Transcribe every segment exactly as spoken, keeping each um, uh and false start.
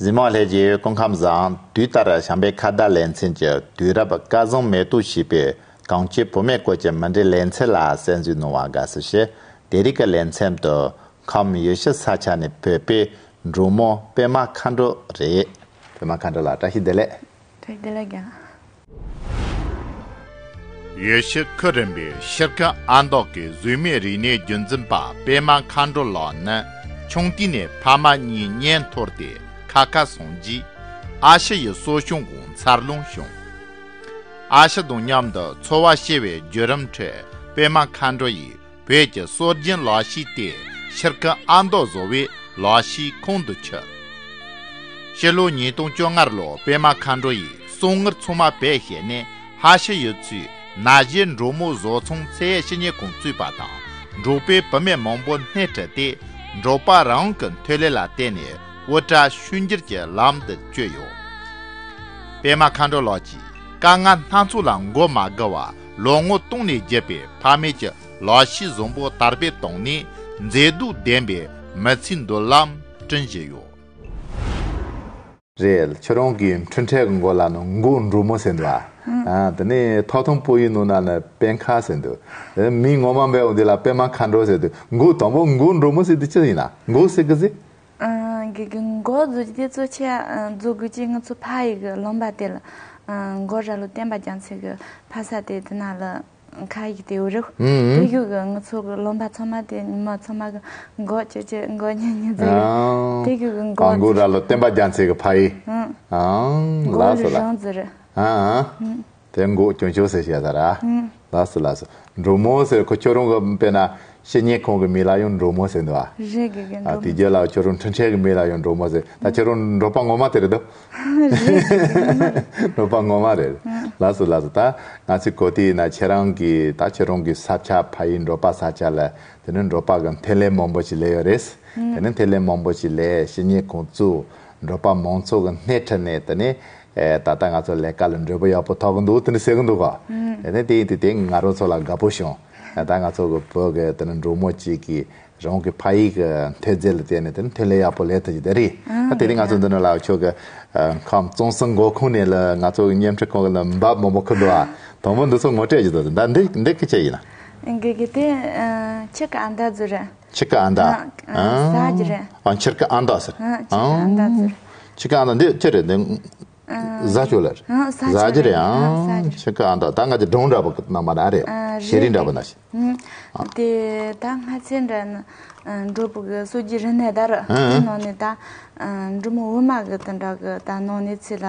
གཟིགས་མོ་ལྷན་རྒྱས་སྐུ་ཁམས་བཟང་། དུས་ལྟར་བྱམས་པའི་ཁ་བརྡ་ལེ་ཚན་གྱི་དུས་རབས་སྐལ་བཟང་མེ་ཏོག་ཞེས་པའི་གངས་ཅན་བུད་མེད་སྐོར་གྱི་མུ་འབྲེལ་ལེ་ཚན་ལ་གསན་གཟིགས་གནང་བར་དགའ་བསུ་ཞུ། དེ་རིང་གི་ལེ་ཚན་དུ་ཁམས་ཡུལ་ཤུལ་ས་ཆ་ནས་ཕེབས་པའི་འབྲོག་མོ་པད་མ་མཁའ་འགྲོ་རེད། པད་མ་མཁའ་འགྲོ་ལགས་བཀྲ་ཤིས་བདེ་ལེགས། བཀྲ་ཤིས་བདེ་ལེགས་རྒན་ལགས། ཡུལ་ཤུལ་ཁུལ་རིམ་པའི་ཤར་ཁུལ་ཨ་མདོ་གི་གཟུགས་མེད་རིག་གནས་རྒྱུན་འཛིན་པ་པད་མ་མཁའ་འགྲོ་ལགས་ནི་ཆུང་དུས་ནས་ཕ་མ་གཉིས་གཉེན་འཐོར་ཏེ་ཁ་ཁ་སོང་རྗེས། ཨ་ཕྱི་ཡི་གསོ་སྐྱོང་འོག་འཚར་ལོངས་བྱུང་། ཨ་ཕྱི་དང་མཉམ་དུ་འཚོ་བ་སྐྱེལ་བའི་བརྒྱུད་རིམ་ཁྲོད་པད་མ་མཁའ་འགྲོ་ཡིས་བོད་ཀྱི་སྲོལ་རྒྱུན་ལག་ཤེས་ཏེ་ཤར་ཁུལ་ཨ་མདོ་བཟོ་བའི་ལག་ཤེས་ཁོང་དུ་ཆུད། ཕྱི་ལོ་ཉིས་སྟོང་བཅོ་ལྔ་ལོར་པད་མ་མཁའ་འགྲོ་ཡིས་གསང་སྔགས་ཚང་མ་བེད་སྤྱད་ནས་ཧ་ཤི་ཡུལ་ཚོའི་ན་གཞོན་འབྲོག་མོ་བཟོ་ཚོང་ཚད་ཡོད་བཤེས་གཉེན་ཁང་བཙུགས་པ་དང་། འབྲོག་པའི་བུད་མེད་མང་པོ་སྣེ་ཁྲིད་དེ་འབྲོག་པ་རང་གི་ཐོན་ལས་ལ་བརྟེན་ནས་དབུལ་གྲལ་ཕྱུག་འགྱུར་གྱི་ལམ་དུ་བསྐྱོད་ཡོད། པད་མ་མཁའ་འགྲོ་ལགས་ཀྱིས་དཀའ་ངལ་སྣ་ཚོགས་ལ་མགོ་མ་སྒུར་བར་ལོ་ངོ་སྟོང་ནས་བརྒྱུད་པའི་ཕ་མེས་ཀྱི་ལག་ཤེས་བཟང་པོ་དར་སྤེལ་བཏང་ནས་མཛེས་སྡུག་ལྡན་པའི་མི་ཚེའི་མདུན་ལམ་བསྐྲུན་བཞིན་ཡོད། རེད། ཁྱོད་རང་གི་འཕྲིན་ཕྲན་གྱི་མགོ་ལ་ནི་མགོ་འབྲོག་མོ་ཟེར་འདུག་ཨ། ཨ། དེ་ནས་ཐོག་ཐང་པོ་ཡི་ནང་ན་ནི་པད་མཁའ་ཟེར་འདུག། ཨེ། མིང་ངོ་མ་འབད་འོང་དེ་ལ་པད་མ་མཁའ་འགྲོ་ཟེར་འདུག། མགོ་དང་པོ་མགོ་འབྲོག་མོ་ཟེར་དེ་ཅི་ཡིན་ན། མགོ་ཟེར་གི་ཟེར། ཨ། གི་གི་མགོ་བཟོ་རྒྱུ་དེ་གཙོ་ཆེ་ཨ་བཟོ་དགོས་ཀྱི་ང་ཚོ་ཕ་ཡི་གི་ལུང་པ་དེ་ལ། ཨ། མགོ་ར་ལོ་བསྟན་པ་རྒྱལ་མཚན་གི་ཕ་ས་དེ་དེ་ན་ལ་ཁ་ཡིག་དེ་ཡོད་རེད། ཨུ་ཨུ། དེ་གི་གི་ང་ཚོ་གི་ལུང་པ་ཚང་མ་དེ་ཉི་མ་ཚང་མ་གི་མགོ་ཅི་ཅི་མགོ་ཉི་ཉི་ཟེར་རེད། ཨང་། དེ་གི་གི་མགོ་ཨང་། མགོ་ར་ལོ་བསྟན་པ་རྒྱལ་མཚན་གི་ཕ་ཡི། ཨང་། ཨང་། མགོ་ལགས་ལ་སོ་ལ། རང་ཟེར་རེད། ཨང་ཨང་། ཨུ། དེ་མགོ་ཅུང་ཅུང་ཟེར་བཤད་ས་ར། ཨུ། ལགས་སོ་ལགས་སོ། འབྲོག་མོ་ཟེར་ཁོ་ཁྱོད་རང་གི་དཔེར་ན་བཤེས་གཉེན་ཁང་གི་མིང་ལ་ཡང་འབྲོག་མོ་ཟེར་འདུག་ཨ། རེད་གི་གི། ཨ། འབྲོག་དེ་མོ། རྗེས་ལ་ཁྱོད་རང་འཕྲིན་ཕྲན་གི་མིང་ལ་ཡང་འབྲོག་མོ་ཟེར། ད་ཁྱོད་རང་འབྲོག་པ་ངོ་མ་དེ་རེད་དོ། རེད་གི་གི། འབྲོག་པ་ངོ་མ་རེད། ཨུ། ལགས་སོ་ལགས་སོ། ད་ང་ཚོའི་གོ་དེ་ཡིན་ན་ཁྱེད་རང་གི་ད་ཁྱེད་རང་གི་ས་ཆ་ཕ་ཡུལ་འབྲོག་པ་ས་ཆ་ལ་དེ་ནི་འབྲོག་པ་གི་འཐེན་ལས་མང་པོ་ཞིག་ལས་ཡོད་རེད། ཨུ། དེ་ནི་འཐེན་ལས་མང་པོ་ཞིག་ལས་བཤེས་གཉེན་ཁང་བཙུགས། འབྲོག་པ་མང་ཚོགས་ཀྱི་སྣེ་ཁྲིད་ནས་དེ་ནས། ཨེ། ད་ལྟ་ང་ཚོ་ལས་ཀ་ལ་འབྲས་བུ་ཡག་པོ་ཐོབ་ཀྱི་འདུག་དེ་འདྲ་ཟེར་གྱི་འདུག་ག། ཨུ། དེ་ནས་དེ་ཡིན་དུས་དེ་ང་རང་ཚོ་ལ་དགའ་པོ་བྱུང་། ཨེ། ད་ང་ཚོ་གི་བོད་ཀྱི་དེ་ནི་འབྲོག་མོ་གཅིག་གིས་རང་གི་ཕ་ཡུལ་གྱི་འཐེན་རྫས་ལ་བརྟེན་ནས་དེ་ནི་འཐེན་ལས་ཡག་པོ་ལས་ཐུབ་ཀྱི་དེ་རེད། ཨ། ད་དེ་རིང་ང་ཚོ་འདི་ནང་ལ་ཁྱོད་ཀྱི་ཨ་ཁམས་གཙང་གསུམ་མགོ་ཁུངས་ནས་ལ་ང་ཚོ་གི་བརྙན་འཕྲིན་ཁང་གི་ལ་འབབ་མང་པོ་ཁུར་འདུག་ཨ། དང་པོ་འདི་ཚོ་ངོ་སྤྲོད་ཅིག་དང་། ད་འདི་འདི་སྐད་ཆ་ཡིན་ན། གི་གི་དེ་ཨ་ཁྱི་ག་འདའ་ཟེར་རེད། ཁྱི་ག་ཨ་འདའ། ཨ། ཨ། ཟ་རྒྱུ་རེད། ཨ། ཁྱི་ག་ཨ་འདའ་ཟེར། ཨ། ཁྱི་ག་ཨ་འདའ་ཟེར། ཨ། ཁྱི་ག་ཨ་འདའ་འདི་ཅི་རེད་འདི། ཨ། ཟ་ཆོག་ལ་རེད། ཨ། ཟ་ཆོག་ཟ་རྒྱུ་རེད། རེད། ཨ། ཨ། ཟ་རྒྱུ་རེད། ཁྱི་ག་ཨ་འདའ་ད་ང་ཚོ་སྒྲུང་འདྲ་པོ་ནང་མ་ན་རེད། ཨ། ཤེས་རིག་འདྲ་པོ་ན་ཞིག། ཨ། དེ་ད་སྔ་ཚེ་འདྲ་ན་འབྲོག་པོ་གི་སྲོལ་རྒྱུན་རིག་གནས་ད་ར། ཨ། དེ་ནང་ནས་ད་འབྲི་མོ་འོ་མ་གི་དེ་འདྲ་གི་ད་ནང་ནས་ཚེ་ལ།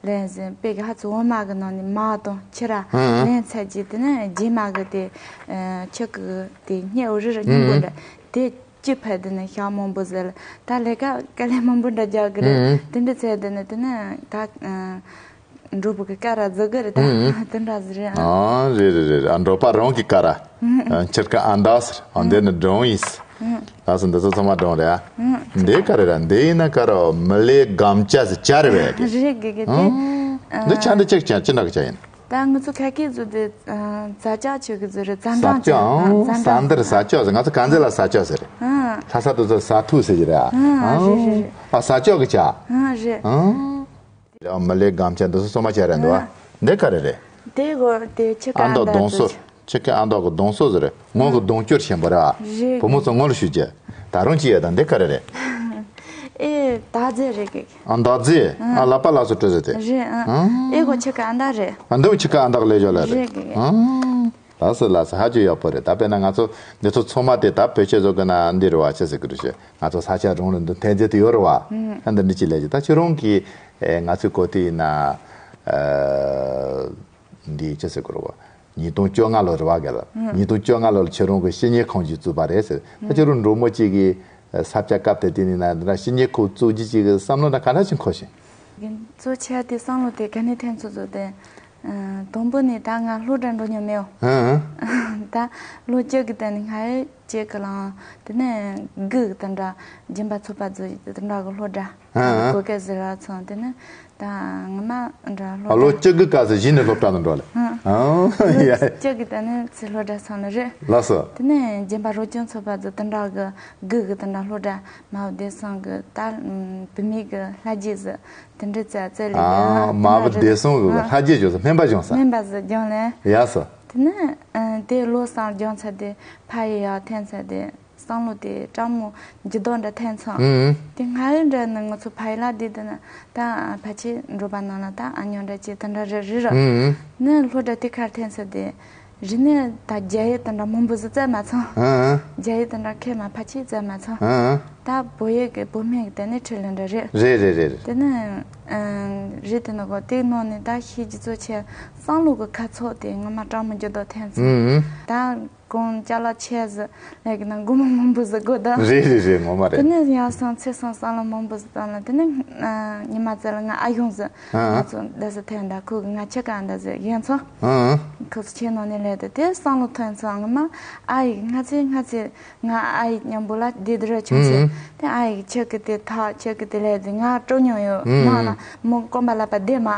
ལན་ཟིན་པའི་གི་ཧ་ཚོ་འོ་མ་གི་ནང་ནས་མར་དང་ཕྱུར་ར། ཨང་། ལན་ཚད་ཀྱི་དེ་ནི་རྗེས་མ་གི་དེ་ཨ་ཁྱི་གི་དེ་སྙེ་འོ་རི་ར་སྙིང་པོ་ཨང་། འདྲ་དེ་ཅི་ཕ་དེ་ནི་ཤ་མང་པོ་ཟེར། ད་ལས་ཀ་དཀའ་ལས་མང་པོ་འདྲ་རྒྱག་གི་རེད། ཨང་། དེ་འདྲ་ཚད་དེ་ནི་དེ་ནི་ད་ཨ་འབྲོག་པོ་གི་ཀ་ར་ཟ་གི་རེད་ད། ཨང་། དེ་འདྲ་ཟེར་རེད། ཨ། རེད་རེད་རེད། ཨ། འབྲོག་པ་རང་གི་ཀ་ར། ཨང་། ཁྱི་ག་ཨ་འདའ་ཟེར། ཨ། འདི་ནི་སྒྲུང་ཡིན། ཨང་། ལགས་སོ། འདི་ཚོ་ཚང་མ་སྒྲུང་རེད་ཨ། ཨང་། འདི་ག་རེ་རེད། འདི་ཡིན་ན་ག་རེ། མི་ལའི་སྒམ་ཆ་ཟེར་ཆ་རེད་པས། རེད་གི་གི་དེ། ཨང་། འདི་ཆ་འདི་ཅིག་ཅན་ཅི་འདྲ་གི་ཆ་ཡིན། ད་ང་ཚོ་ཁ་སྐད་བཟོ་དེ་ཨ་ཟ་ཆ་ཆོད་གི་བཟོ་རེད། ཟ་ཟ་འབྲང་ཆ། ཆོག་ཨང་། ཟ་འབྲང་། ཟ་འདི་རེད། ཟ་ཆོག་ཟེར། ང་ཚོ་གངས་ཅན་ལ་ཟ་ཆོག་ཟེར་རེད། ཨང་། ལྷ་ས་དུ་ཚོ་ཟ་ཐུག་ཟེར་གི་རེད་ཨ། ཨང་། རེད་རེད་རེད། ཨ། ཟ་ཆོག་གི་ཆ། ཨང་། རེད། ཨང་། མི་ལའི་སྒམ་ཆ་འདི་ཚོ་སོ་མ་ཆ་རེད་འདུག་ཨ། ཨང་། འདི་ག་རེ་རེད། དེ་གོ་དེ་ཁྱི་ག་ཨ་འདའ་གདོང་ཟེར། ཁྱི་ག་ཨ་འདའ་གི་གདོང་ཟེར་རེད། ངོ་གི་གདོང་སྐྱུར་ཆེན་པོ་རེད་ཨ། རེད། བུ་མོ་ཚོ་ངོ་ལ་ཞུ་རྒྱུ། ད་རུང་ཅི་ཡོད་དང་འདི་ག་རེ་རེད། ཨེ་ད་ཟེར་རེད་གི། ཨ། འདའ་ཟེར། ཨ། ལག་པ་ལ་སོ་སྤྲོད་ཟེར་དེ། རེད་ཨ། ཨེ་གོ་ཁྱི་ག་ཨ་འདའ་རེད། ཨ། འདི་བོ་ཁྱི་ག་ཨ་འདའ་གི་ལས་ཞོར་ལ་རེད། རེད་གི། ཨ། ལགས་སོ་ལགས་སོ། ཧ་ཅང་ཡག་པོ་རེད། ད་དཔེར་ན་ང་ཚོ་འདི་ཚོ་ཚང་མ་དེ་ད་བོད་ཆས་བཟོ་གི་ན་འདི་རེད་བ། ཆི་ཟེར་གི་རེད་ཤེ། ང་ཚོ་ས་ཆ་རང་རེད་འདི་འཐེན་རྫས་དེ་ཡོད་རེད་བ། ཨ། འདི་འདྲི་ཅི་ལས་ཀྱི་ད་ཁྱོད་རང་གིས་ཨེ་ང་ཚོའི་གོ་དེ་ཡིན་ན་ཨ་འདི་ཆི་ཟེར་གི་རེད་བ། ཉིས་སྟོང་བཅོ་ལྔ་ལོ་རེད་བ་ག་ལ། ཨ། ཉིས་སྟོང་བཅོ་ལྔ་ལོ་ལ་ཁྱོད་རང་གི་བཤེས་གཉེན་ཁང་ཅིག་བཙུགས་པ་རེད་ཟེར། ད་ཁྱོད་རང་འབྲོག་མོ་གཅིག་གིས་ས་ཆ་སྐབས་དེ་དུས་ནས་ན་འདི་འདྲ་བཤེས་གཉེན་ཁང་བཙུགས་རྒྱུ་གཅིག་གི་བསམ་བློ་འདྲ་ག་འདྲ་ཅིག་འཁོར་ཤེ། གཙོ་ཆེ་དེ་བསམ་བློ་དེ་ག་ནས་ཐོན་ཚུལ་བཟོ་དེ། ཨ། དང་པོ་ནས་ད་ང་སློབ་གྲྭ་འགྲོ་མྱོང་མེད། ཨ། ད་ལོ་བཅུ་གི་སྟེང་ནས་ང་ཨེ་ གཅིག་གི་ལང་དེ་ནས་དགུ་གི་དེ་འདྲ་སྦྱིན་པ་ཚོགས་པ་ཚོ་དེ་འདྲ་གི་སློབ་གྲྭ་ཧ་ཧ། གོ་སྐལ་ཟེར་བ་ཚོ་དེ་ནས་ད་ངོ་མ་འདྲ་ཨ་སློབ་ལོ་གྲྭ་བཅུ་དགུ་སྐབས་སུ་གཞི་ནས་སློབ་གྲྭ་དུ་འགྲོ་ལེ། ཧ་ཨང་ལོ་ཡ། གཅིག་གི་དེ་ནས་ཚེ་སློབ་གྲྭ་ཚང་ནི་རེད། ལགས་སོ། དེ་ནས་སྦྱིན་པ་རོགས་སྐྱོང་ཚོགས་པ་ཚོ་དེ་འདྲ་གི་དགུ་གི་དེ་འདྲ་སློབ་གྲྭ་མ་བདེ་སང་གི་ད་བུད་མེད་གི་ལྷ་རྗེ་ཟེར་དེ་འདྲ་ཚ་ཚ་ལས་ཨ་མ་བུ་བདེ་སང་གི་ལྷ་རྗེ་བྱོས་སོ་སྨན་པ་བྱུང་ས། སྨན་པ་ཟེར་སྦྱོང་ལེ། ཡ་སོ། དེ་ནས་དེ་ལོ་སང་སྦྱོང་ཚ་དེ་ཕ་ཡི་ཡ་འཐེན་ཚ་དེ། བསམ་བློ་དེ་སྤྲང་མོ་འགྱུར་ལྡོག་འདྲ་ཐེབས་སོང་། ཨུམ། དེ་སྔ་ཡོད་འདྲ་ནི་ང་ཚོ་ཕ་ཡུལ་ལ་བསྡད་དུས་ན་ད་ཕལ་ཆེར་འགྲོ་པ་ནང་ལ་ད་ཨ་ཉོ་འདྲ་ཅིག་དེ་འདྲ་རེ་རེ་ར། ཨུམ། ནི་སློབ་གྲྭ་དེ་ཁར་ཐེབས་ས་དེ་རི་ནས་ད་རྒྱ་ཡིག་དེ་འདྲ་མང་པོ་ཟིག་བཙལ་མ་སོང་། ཨུམ། རྒྱ་ཡིག་དེ་འདྲ་ཁས་མ་ཕལ་ཆེར་བཙལ་མ་སོང་། ཨུམ། ད་བོད་ཡིག་གི་བོད་སྨན་གི་དེ་ནས་ཁྲིད་ལེ་འདྲ་རེད། རེད་རེད་རེད། དེ་ནས་རི་དེ་ནི་གོ་དེ་ནང་ནས་ད་ཤེས་རྒྱུ་ཚོ་ཆེ་བསམ་བློ་གི་ཁ་ཚོགས་དེ་ངོ་མ་སྤྲང་མོ་འགྱུར་ལྡོག་ཐེབས་སོང་། ཨུམ། ད། གང་ཅ་ལག་ཆེ་ཟིག་ལས་ཀྱི་ན་སྒོར་མོ་མང་པོ་ཟིག་དགོས་ད། རེད་རེད་རེད། ངོ་མ་དེ་རེད། ནས་ཡང་སང་ཚེ་སང་བསམ་བློ་མང་པོ་ཟིག་བཏང་ལ་དེ་ནས་ཉི་མ་ཙམ་ལ་ང་ཨ་གཞུང་ཟིག་ཨ་ང་ཚོ་འདི་ཟིག་ཐོན་ད་ཁོ་གི་ང་ཆེ་ག་འདི་ཟིག་ཡིན་ཚོ། ཨ་ཁོ་ཚོ་ཁྱེད་ནང་ནས་ལས་དེ་དེ་བསམ་བློ་ཐོན་ཚོ་ངོ་མ་ཨ་ཡིག་སྔ་ཚེ་སྔ་ཚེ་ང་ཨ་ཡིག་མཉམ་པོ་ལ་བསྡད་དེ་ར་ཆུང་ཚེ་ཨ་དེ་ཨ་ཡིག་ཁྱེད་ཀྱི་དེ་ཐག་ཁྱེད་ཀྱི་དེ་ལས་དེ་ང་སྤྲོ་མྱོང་ཡོད་ཨ་ནང་ལ་མོ་སྐོམ་པ་ལ་པ་བསྡད་མ་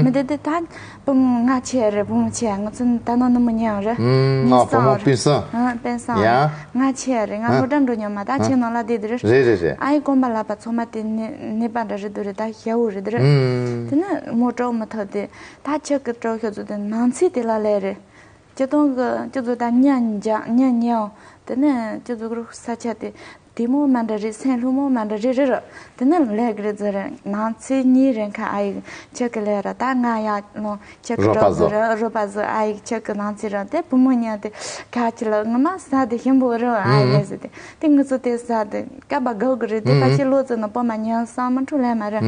མི་བསྡད་དེ་ད། བུ་མོ་ང་ཆེ་རེད། བུ་མོ་ཆེ་ང་ཚོ་ད་ནང་ནུ་མོ་ཉལ་རེད། ང་བུ་མོ་སྤུན་སང་། ཨ་སྤུན་སང་། ཡ། ང་ཆེ་རེད། ང་ཨ་སློབ་གྲྭ་འགྲོ་མྱོང་མ་ད་ཨ་ཁྱེད་ནང་ལ་བསྡད་དེ་རེད། རེད་རེད་རེད། ཨ་ཡི་གོམ་པ་ལ་པ་ཚང་མ་དེ་ནི་ནི་པ་འདྲ་རེད་དུ་རེད་ད་ཞྭ་བོ་རེད་དུ་རེད། ཨུམ། དེ་ནི་མོ་སྤྲོ་མི་ཐུབ་དེ་ད་ཁྱེད་ཀྱི་སྤྲོ་ཁྱོད་ཚོ་དེ་ནང་ཚིག་དེ་ལ་ལས་རེད། སྤྱི་དོན་གྱི་སྤྱི་ཚོགས་ད་ཉ་འཇག་ཉ་ཉའོ། དེ་ནི་སྤྱི་ཚོགས་རུ་ས་ཆ་དེ། དེ་མོ་མ་འདྲ་རེད། སེམས་ལྷུག་མོ་མ་འདྲ་རེད་རེད་ར། དེ་ནི་ལས་ཀྱི་རེད་ཟེར་རེད། ནང་ཚེ་གཉིས་རེད་ཁ་ཨ་ཡིག་ཆེ་གི་ལས་ར་ད་ང་ཡག་ལོ་ཆེ་གི་རོགས་པ་གྲོགས་གི་ཟོ་ར་རོགས་པ་ཟོ་ཨ་ཡིག་ཆེ་གི་ནང་ཚེ་ར་དེ་བུ་མོ་ཉལ་དེ་ག་ཅི་ལ་ངོ་མ་ས་དེ་ཞིམ་པོ་རེད་ཨ་ཡིག་ལས་ཟེར་དེ་དེ་ངུ་ཚོ་དེ་ས་དེ་ཀ་པ་གོ་གི་རེད་དེ་ཕ་ཆེ་ལོ་ཙི་ན་པོ་མ་ཉལ་བསམ་མ་འཁྲུལ་ལས་མ་རེད།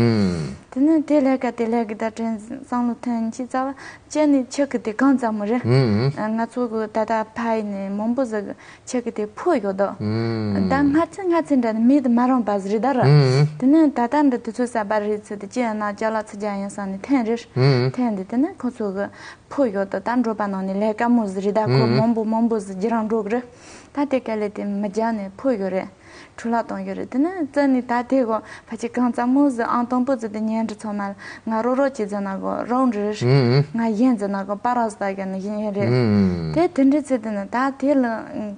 དེ་ནི་དེ་ལས་ཀ་དེ་ལས་གི་ད་དྲན་བསམ་བློ་ཐོན་ཅི་ཙ་བ་ཅེ་ནི་ཆེ་གི་དེ་གང་ཙམ་མོ་རེད། ང་ཚོ་གི་ད་ད་ཕ་ཡི་ནས་མང་པོ་ཟིག་ཆེ་གི་དེ་ཕོ་ཡོད་དོ། ཨུམ། ད་སྔ་ཚེ་སྔ་ཚེ་འདྲ་ནི་མེད་དུ་མ་རུང་པ་ཟིག་རེད་ད་ར། ཨུམ། དེ་ནས་ད་ལྟ་འདྲ་དུས་ཚོད་གསར་པ་རེད་ཚེ་དེ་ཅི་ཡང་ན་ཅ་ལག་ཚི་རྒྱ་ཡིན་ས་ནི་ཐེན་རེད། ཨུམ། ཐེན་དེ་དེ་ནས་ཁོ་ཚོ་གི་ཕོ་ཡོད་དོ་ད་འགྲོ་པ་ནང་ནས་ལས་ཀ་མོ་ཟིག་རེད་ད་ཁོ་ཨུམ། མང་པོ་མང་པོ་ཟིག་རྒྱུ་རང་འགྲོ་གི་རེད། ད་དེ་ག་ལས་དེ་མི་རྒྱ་ནས་ཕོ་ཡོད་རེད། འཕྲུལ་ལག་གཏོང་ཡོད་རེད་དེ་ནས་རྩ་ནས་ད་དེ་གོ་ཕ་ཆེ་གང་ཙམ་མོ་ཟིག་ཨང་དང་པོ་ཟིག་དེ་ཉན་འདྲི་ཚང་མ་ང་རོ་རོ་ཅི་ཟེར་ན་གོ་རོ་འདྲི་རེད། ཨུམ། ང་ཡན་ཟེར་ན་གོ་པ་ར་ཟ་ག་ནི་ཡིན་རེད། ཨུམ། དེ་དེ་འདྲི་ཚེ་དེ་ནི་ད་དེ་ལ་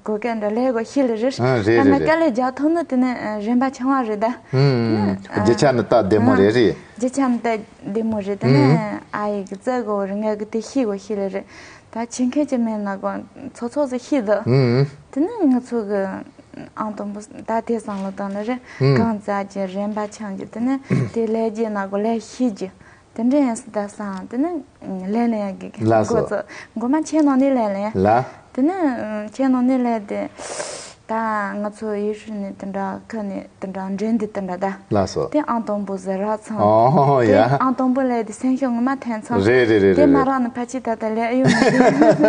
གོ་སྐད་འདྲ་ལས་གོ་ཤི་ལ་རེད། ཨ་རེད་ད་ནི་རེད་དཀའ་ལས་རྒྱག་ཐུབ་ནི་དེ་ནི་རན་པ་ཆང་བ་རེད་ད། ཨུམ། རྒྱུ་ཆ་ནི་ད་བདེ་མོ་རེད་རེད། རྒྱུ་ཆ་ནི་ད་བདེ་མོ་རེད་དེ་ནི་ཨུམ། ཨ་ཡི་གི་རྩ་གོ་རེད་ང་གི་དེ་ཤི་གོ་ཤི་ལ་རེད། ད་ཆེ་མཁན་ཅི་མེད་ན་གོ་ཚོ་ཚོ་ཟིག་ཤི་ད། ཨུམ། དེ་ནི་ང་ཚོ་གི་ཨང་དང་པོ་ད་དེ་བསམ་བློ་བཏང་ནི་རེད། ཨུམ། གང་ཟག་གི་རན་པ་ཆང་གི་དེ་ནི་དེ་ལས་རྒྱུ་ན་གོ་ལས་ཤི་རྒྱུ། དེ་འདྲ་ཡིན་སྲིད་ད་བསམ་དེ་ནི་ལས་ལས་ཡག་གི་ལགས་སོ། འགོ་ཚོ་འགོ་མ་ཁྱེད་ནང་ནས་ལས་ལས། ལ། དེ་ནི་ཁྱེད་ནང་ནས་ལས་དེ་ད་ང་ཚོ་ཡུལ་ཤུལ་ནས་དེ་འདྲ་ཁུལ་ནས་དེ་འདྲ་འདྲེན་འདི་དེ་འདྲ་ད། ལགས་སོ། དེ་ཨང་དང་པོ་ཟེར་ར་ཚང་། ཨོ་དེ་ཡ། ཨང་དང་པོ་ལས་དེ་སེམས་ཤུགས་ངོ་མ་ཐོན་ཚང་། རེད་རེད་རེད་དེ་རེད་མ་རེད། རག་ནི་ཕ་ཆི་ད་ད་ལས་ཨ་ཡོད་མི་འདུག་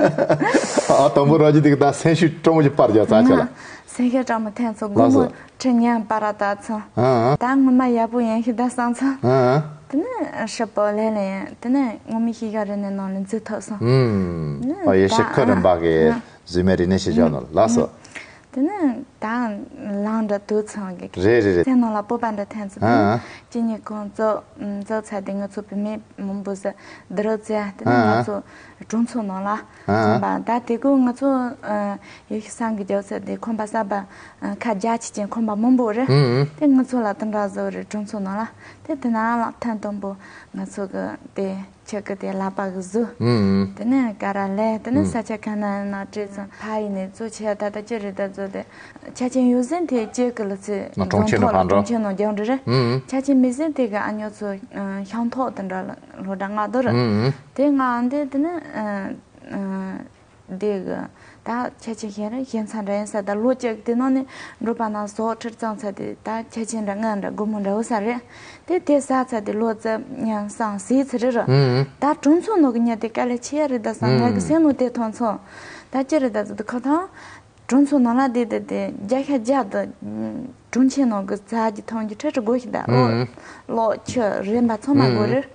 ཨང་དང་པོ་རག་རྒྱུ་དེ་གི་ད་སེམས་ཤུགས་སྤྲང་པོ་ཅིག་སྤར་རྒྱག་ཚ་ཆ་ལ། སེམས་ཤུགས་སྤྲང་པོ་ཐོན་ཚང་སྒོ་ལགས་སོ། མོ་ཁྲི་ཉན་པ་ར་ད་ཚང་། ཨ་ཨ། ད་ངོ་མ་ཡག་པོ་ཡིན་ཤི་ད་བསམ་ཚང་། ཨ་ཨ། དེ་ནས་ཧྲི་པོ་ལས་ལས་ཡིན་དེ་ནས་ངོ་མི་ཤི་ག་རེ་ནས་ནང་ལ་འཛུལ་ཐུབ་སོང་། ཨུམ། ཨ་ཡེ་ཤི་ཁོ་རིམ་པ་གི་ཨ་བཟོས་མའི་རིག་གནས་ཤེས་བྱ་ནོར་ལགས་སོ། དེ་ནས་ད་ལང་འདྲ་དུ་ཚང་གི་རེད་རེད་རེད། སེམས་ནང་ལ་སྤོབས་པ་འདྲ་ཐོན་ཚུལ་དེ་ཨ་ནས་ཅི་ཉིད་ཁོང་ཚོ་ཚོ་ཚ་དེ་ང་ཚོ་བུད་མེད་མང་པོ་ཟེར་འདི་རུ་ཚེ་དེ་ནས་ང་ཚོ་གྲོང་ཚོ་ནང་ལ་ཨ་ཚོང་པ་ད་དེ་ཀོ་ང་ཚོ་ཡེ་ཤུ་སང་གི་རྒྱབ་ཚད་དེ་ཁོམ་པ་གསར་པ་ཁ་རྒྱ་ཆེ་ཅན་ཁོམ་པ་མང་པོ་རེད། དེ་ང་ཚོ་ལ་དེ་འདྲ་བཟོ་རེད་གྲོང་ཚོ་ནང་ལ་དེ་དེ་ན་ལ་ཐན་དང་པོ་ང་ཚོ་གི་དེ། ཁྱེད་ཀྱི་དེ་ལག་པ་གི་བཟོ། ཨུམ། དེ་ནས་ཀ་ར་ལས་དེ་ནས་ཨུམ། ས་ཆ་ག་ན་ན་བྲིས་ཚང་ཕ་ཡི་ནས་གཙོ་ཆེ་ད་ལྟ་ཅི་རེད་ད་བཟོ་དེ། ཆ་ཆེན་ཡོད་ཟིན་དེ་ཅི་གི་ལ་ཚེ་ན་གྲོང་ཁྱེར་ནང་ཕར་འགྲོ། གྲོང་ཁྱེར་ནང་རྒྱང་འདྲི་རེད། ཨུམ། ཆ་ཆེན་མེད་ཟིན་དེ་གི་ཨ་ཉོ་ཚོ་ཤང་ཐོག་དེ་འདྲ་ལ་སློབ་གྲྭ་ལྔ་དོ་རེད། ཨུམ། དེ་ལྔ་འདི་དེ་ནས། འདི་གི་ད་ཁྱད་ཆེ་ཤེས་རེད་ཤེས་ཚ་འདྲ་ཡིན་ས་ད་ལོ་གཅིག་དེ་ནང་ནས་འགྲོ་པ་ན་ཟོག་ཁྲིར་གཙང་ཚ་དེ་ད་ཁྱད་ཆེ་འདྲ་ང་འདྲ་སྒོར་མོ་འདྲ་བོ་ས་རེད། དེ་དེ་ས་ཚ་དེ་ལོ་ཙམ་ཉམས་སང་ཟིག་ཚ་རེད་ར། ཨུམ། ད་གྲོང་ཚོ་ནང་གི་ཉ་དེ་དཀའ་ལས་ཆེ་རེད་ད་སང་ང་གི་ཨུམ། སེམས་ནང་དེ་ཐོན་སོང་། ད་ཅི་རེད་ད་ཚོ་དེ་ཁོ་ཐང་། གྲོང་ཚོ་ནང་ལ་བསྡད་དེ་དེ་བརྒྱ་ཆ་བརྒྱ་དུ་གྲོང་ཁྱེར་ནང་གི་རྩ་གི་ཐོན་རྒྱུ་ཁྲི་ཁྲི་དགོས་ཤིག་ད་ཨོ། ཨུམ། གློག་ཆུ་རིན་པ་ཚང་མ་དགོས་རེད།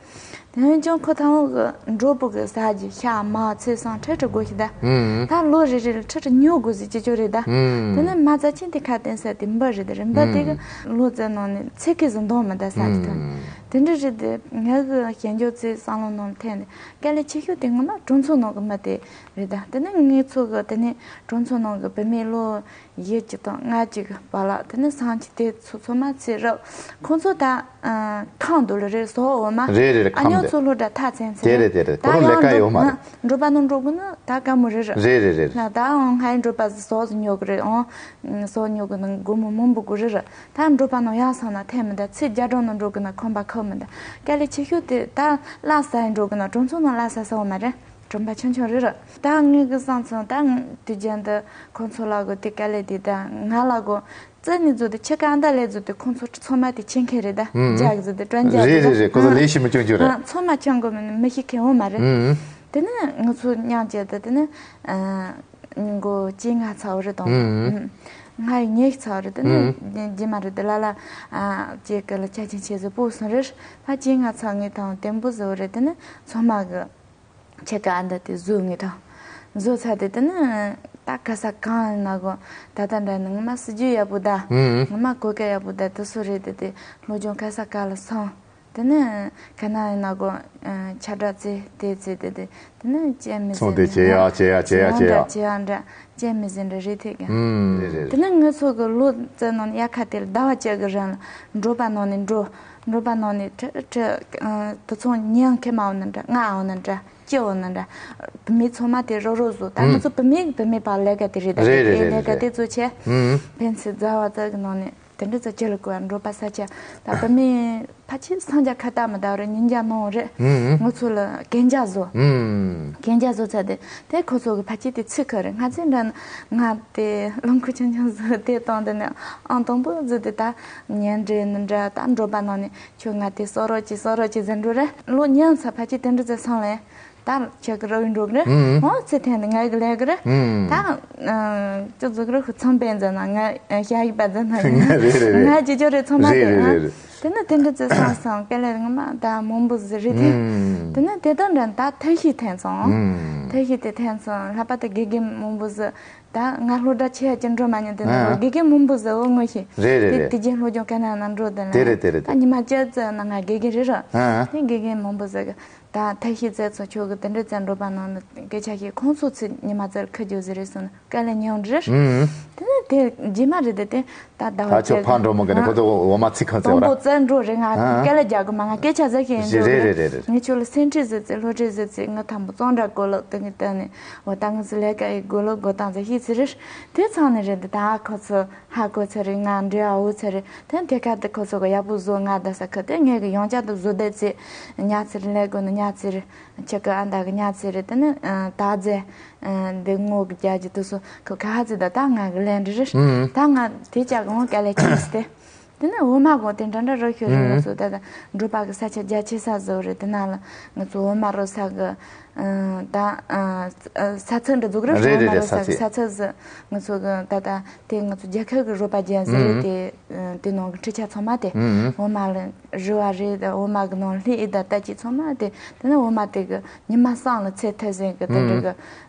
དེ་ནས་ཀྱང་ཁོ་ཐང་གི་འགྲོ་པོ་གི་ཟ་རྒྱུ་ཤ་མ་ཚལ་སང་ཁྲི་ཁྲི་དགོས་ཤི་ད། ཨུམ། ད་ལོ་རེ་རེ་ལ་ཁྲི་ཁྲི་ཉོ་དགོས་ཟེར་ཅི་ཅོ་རེད་ད། ཨུམ། དེ་ནས་མ་རྩ་ཆེན་དེ་ཁ་བསྟན་ས་དེ་འབུ་རེད་ད། རིམ་པ་དེ་གི་ཨུམ། ལོ་ཙེ་ནང་ནས་ཚེ་གི་ཟིན་དོན་མི་ད་ས་ཅི་ཐོན། ཨུམ། དེ་འདྲ་རེད་དེ། ངའི་གི་ཞལ་འཇོག་ཚེ་བསམ་བློ་ནང་འཐེན་ནས་དཀའ་ལས་ཆེ་ཤོས་དེ་ངོ་མ་གྲོང་ཚོ་ནང་གི་མི་དེ་རེད་ད། དེ་ནས་ངེད་ཚོ་གི་དེ་ནས་གྲོང་ཚོ་ནང་གི་བུད་མེད་ལོ་བཞི་གཅིག་དང་ལྔ་གཅིག་བར་ལ་དེ་ནས་སང་ཆི་དེ་ཚོ་ཚོ་མ་ཚེ་རབས་ཁོང་ཚོ་ད་ཨ་ཁམས་འདུག་ལ་རེད་ཟོ་འོ་མ། རེད་རེད་རེད། ཨ་ཁམས་ཉོ་འདུག་ཚོ་ལོ་འདྲ་ཐག་ཚན་ཚན། དེ་རེད་དེ་རེད། ད་ཁོ་རང་ཡང་ལས་ཀ་ཡོད་མ་འགྲོ་རེད། འགྲོ་པ་ནང་འགྲོ་དགོས་ན་ད་དཀའ་མོ་རེད་རེད། རེད་རེད་རེད། ང་ད་ཨང་ཧའི་འགྲོ་པ་ཟོ་ཉོ་གི་རེད་ཨང་། ཟོ་ཉོ་གི་ནང་སྒོར་མོ་མང་པོ་དགོས་རེད་རེད། ད་འགྲོ་པ་ནང་ཡང་སང་ན་འཐེན་མི་འདུག་ཚེ་རྒྱ་གྲོང་ནང་འགྲོ་གི་ན་ཁོམ་པ་ཁོ་མི་འདུག་དཀའ་ལས་ཆེ་ཤོས་དེ་ད་ལ་ས་ཡི་འགྲོ་གི་ན་གྲོང་ཚོ་ནང་ལ་ས་ས་འོ་མ་རེད། གྲོང་པ་ཆུང་ཆུང་རེད་རེད། ད་ངེད་གི་བསམ་ཚུལ་ད་དུས་རྒྱུན་དུ་ཁོང་ཚོ་ལ་གོ་དེ་དཀའ་ལས་དེ་ད་ང་ལ་གོ་རྩེ་ནས་བཟོ་དེ་ཆེ་ཀ་ཨ་མདའ་ལས་བཟོ་དེ་ཁོང་ཚོ་ཚང་མ་དེ་ཆེ་མཁན་རེད་ད། ཨུམ། རྒྱག་བཟོ་དེ་དྲན་རྒྱག་རེད་བཟོ་རེད་རེད། ཁོ་ཚོ་ལས་ཤི་མི་སྐྱོན་རྒྱུ་རེད། ཨ་ཚང་མ་ཆང་གོ་མི་མི་ཤི་མཁན་འོ་མ་རེད། ཨུམ། དེ་ནས་ང་ཚོ་མཉམ་བྱས་ད་དེ་ནས་ཨ་མགོ་ཅི་ང་ཚ་བོ་རེད་དང་། ཨུམ། ང་ཡི་ཉེ་ཤི་ཚ་བོ་རེད་དེ་ནས་ཨུམ། རྗེས་མ་རེད་དེ་ལ་ལ་ཨ་ཅེ་ཀ་ལ་ཆ་ཆེན་ཆེ་ཟོ་པོ་སོང་རེད། ད་ཅི་ང་ཚ་ངའི་དང་བརྟན་པོ་ཟོ་རེད་དེ་ནས་ཚང་མ་གི་ཆེ་ཀ་ཨ་མདའ་དེ་བཟོས་ངེས་དང་། བཟོས་ཚར་དེ་དེ་ནི་ད་ག་ས་གང་ཡིན་ན་གོ་ད་ལྟ་འདྲ་ནི་ངོ་མ་སྲིད་ཇུས་ཡག་པོ་ད། ཨུམ། ངོ་མ་གོ་སྐབས་ཡག་པོ་ད་དེ་སུ་རེད་དེ་དེ་སློབ་སྦྱོང་ག་ས་ག་ལ་སོང་། དེ་ནི་ག་ན་ཡིན་ན་གོ་ཆ་འདྲ་རྩེ་དེ་རྩེ་དེ་དེ་དེ་ནི་ཅན་མི་ཚོང་དེ་ཟིན་བྱེད་ཡག་བྱེད་ཡག་བྱེད་ཡག་བྱེད་ཡག་འདྲ་བྱེད་ཡག་འདྲ་ཅན་མི་ཟིན་འདྲ་རེད་ཐེག་གི། ཨུམ། རེད་རེད། དེ་ནི་ངེད་ཚོ་གི་ལོ་ཙེ་ནང་དབྱར་ཁ་དེ་ལ་ཟླ་བ་གཅིག་གི་རིང་ལ་འགྲོ་པ་ནང་ནས་འགྲོ། འགྲོ་པ་ནང་ནས་ཁྲི་ཁྲི་དེ་ཚོང་ཉིན་ཁེ་མ་འོ་ན་འདྲ་ང་འོ་ན་འདྲ། སྐྱེ་བོ་ནི་འདྲ། བུད་མེད་ཚང་མ་དེ་རོ་རོ་བཟོ། ད་ང་ཚོ་བུད་མེད་བུད་མེད་པ་ལས་ཀ་དེ་རེད་ད། རེད་རེད་རེད། ལས་ཀ་དེ་གཙོ་ཆེ། ཕན་ཚུན་མཛའ་བ་ཙག་གི་ནང་ནས་དེ་འདྲ་ཙག་ཅི་ལ་གོ་བ་འགྲོ་པ་ས་ཆ་ད་བུད་མེད་ཕ་ཆེ་སང་རྒྱ་ཁ་ཏག་མི་ད་རེད། ཉིན་རྒྱ་ནང་རེད། ང་ཚོ་ལ་གན་རྒྱ་བཟོ། གན་རྒྱ་བཟོ་ཚ་དེ་དེ་ཁོ་ཚོ་གི་ཕ་ཆེ་དེ་ཚིག་ཁ་རེད། ང་ཚོའི་འདྲ་ང་དེ་རླངས་འཁོར་ཆུང་ཆུང་བཟོ་དེ་བཏང་དེ་ནས་ཨང་དང་པོ་བཟོ་དེ་ད་ཉན་འདྲེ་ནི་འདྲ་ད་འགྲོ་པ་ནང་ནས། ཁྱོད་ང་དེ་གསོ་རོགས་ཀྱིས་གསོ་རོགས་ཀྱིས་ཟེར་འགྲོ་རེད། ལོ་ཉིན་ཚ་ཕ་ཆེ་དེ་འདྲ་ཚ་སང་ལེ། ད་ཁྱོད་ཀྱི་རོགས་ཡིན་འགྲོ་གི་རེད། ཨང་ཚེ་ཐན་ནི་ང་ཡི་གི་ལས་གི་རེད། ད་ཅི་ཟུག་རེད་ཁུ་ཚང་པན་ཟེར་ན་ང་ཞ་ཡི་པ་ཟེར་ན་རེད་རེད་རེད། ང་ཅི་ཅོ་རེད་ཚང་མ་རེད་དེ་རེད། དེ་ནི་དེ་འདྲ་ཚ་སང་སང་དཀའ་ལས་ངོ་མ་ད་མང་པོ་ཟིག་རེད་དེ། དེ་ནི་དེ་དང་འདྲ་ད་ཐབས་ཤེས་ཐན་སོང་། ཐབས་ཤེས་དེ་ཐན་སོང་ལྷག་པར་དུ་དགེ་རྒན་མང་པོ་ཟིག་ད་ང་སློབ་གྲྭ་ཆེ་ཡ་ཅི་འགྲོ་མ་ཉན་དེ་ནི་ཨ། དགེ་རྒན་མང་པོ་ཟེར་བོ་ངོ་ཤེས། རེད་རེད་དེ་རེད། དེ་རྗེས་སློབ་སྦྱོང་ག་ན་ན་འགྲོ་དེ་ལ། དེ་རེད་དེ་རེད་དེ། ད་ཉི་མ་བཅུ་ཙམ་ན་ང་དགེ་རྒན་རེད་ར། ཨ། དེ་དགེ་རྒན་མང་པོ་ཟེར་གི་ད་ཐབས་ཤེས་ཙམ་ཚོ་ཁྱོད་གི་དེ་འདྲ་ཙམ་འགྲོ་པ་ནང་ནི་སྐད་ཆ་ཤེས་ཁོང་ཚོ་ཚོས་ཉི་མ་ཙམ་ཁ་རྒྱུ་ཟེར་རེད་སོང་ན་དཀའ་ལས་མྱོང་རེད། དེ་ནི་དེ་རྗེས་མ་རེད་དེ་དེ་ད་ཟླ་བ་ད་ཁྱོད་ཕར་འགྲོ་མོ་གི་ནི་ཁོ་ཚོ་འོ་མ་ཚིག་ཁ་ཙམ་ར། དང་པོ་ཙམ་འགྲོ་རེད་ང་ཨ། དཀའ་ལས་རྒྱག་གི་མ་ང་སྐད་ཆ་ཟེར་ཤེས་འགྲོ་རེད་རེད་རེད་རེད། ངས་ཁྱོད་ལ་སེམས་ཁྲལ་ཟེར་ཙམ་བློ་ཁྲལ་ཟེར་ཙམ་ང་དང་པོ་ཙོང་འདྲ་གོ་ལོག་དེ་ངས་བལྟས་ནས། འོ་ད་ང་ཚོ་ལས་ཀ་ཡི་དགོས་ལོ་དགོས་སྟངས་ཚོ་ཤེས་ཚེ་རེད། དེ་ཚང་ནས་རེད་འདི་ད་ཁོ་ཚོ་ཧ་གོ་ཚེ་རེད་ང་འདྲེ་ཨ་འུ་ཚེ་རེད། དེ་དེ་ཁ་དེ་ཁོ་ཚོ་གི་ཡག་པོ་བཟོ་ང་ད་ས་ཁ་དེ་ངས་གི་ཡོང་ཆ་དུ་བཟོ་བསྡད་ཚེ་ཉ་ཚེ་རེད་ལས་དགོས་ནི་ཉ་ཚེ་རེད། ཁྱེད་ཀི་ཨ་མདའ་གི་ཉ་ཚེ་རེད་དེ་ནི་ད་རྫས་འདི་ངོ་གི་རྒྱ་གི་དུ་སོ་ཁོ་ཁ་ཧ་ཚེ་ད་ད་ང་གི་ལས་འདྲི་རེད། ད་ང་དེ་ཅག་གི་ངོ་དཀའ་ལས་ཆེ་སྟེ། དེ་ནས་འོ་མ་གོང་དེ་འདྲ་འདྲ་རོ་ཤོད་རེད། ང་ཚོ་ད་ལྟ་འབྲོག་པ་གི་ས་ཆ་རྒྱ་ཆེ་ས་བཟོ་རེད། དེ་ན་ལ་ང་ཚོ་འོ་མ་རོ་ས་གི་ད་ས་ཚིགས་འདྲ་འཛུགས་རེད། རེད་འོ་མ་རེད་རོ་རེད་ས་ས་གི་ཚིགས། ས་ཚིགས་ཟི་ང་ཚོ་གི་ད་ལྟ་དེ་ང་ཚོ་རྒྱལ་ཁབ་གི་རོ་པ་རྒྱན་ཟི་རེད། ཨུ། དེ་དེ་ནང་གི་འཕྲུལ་ཆས་ཚང་མ་དེ་ཨུ། འོ་མ་ལ་རི་བ་རེད། འོ་མ་གི་ནང་ལྷས་ཨི་ད་ལྟ་ཅི་ཚང་མ་དེ་དེ་ནས་འོ་མ་དེ་གི་ཉི་མ་སང་ལ་ཚེ་ཐལ་ཟིན་གི་དེ་འདྲ་གི་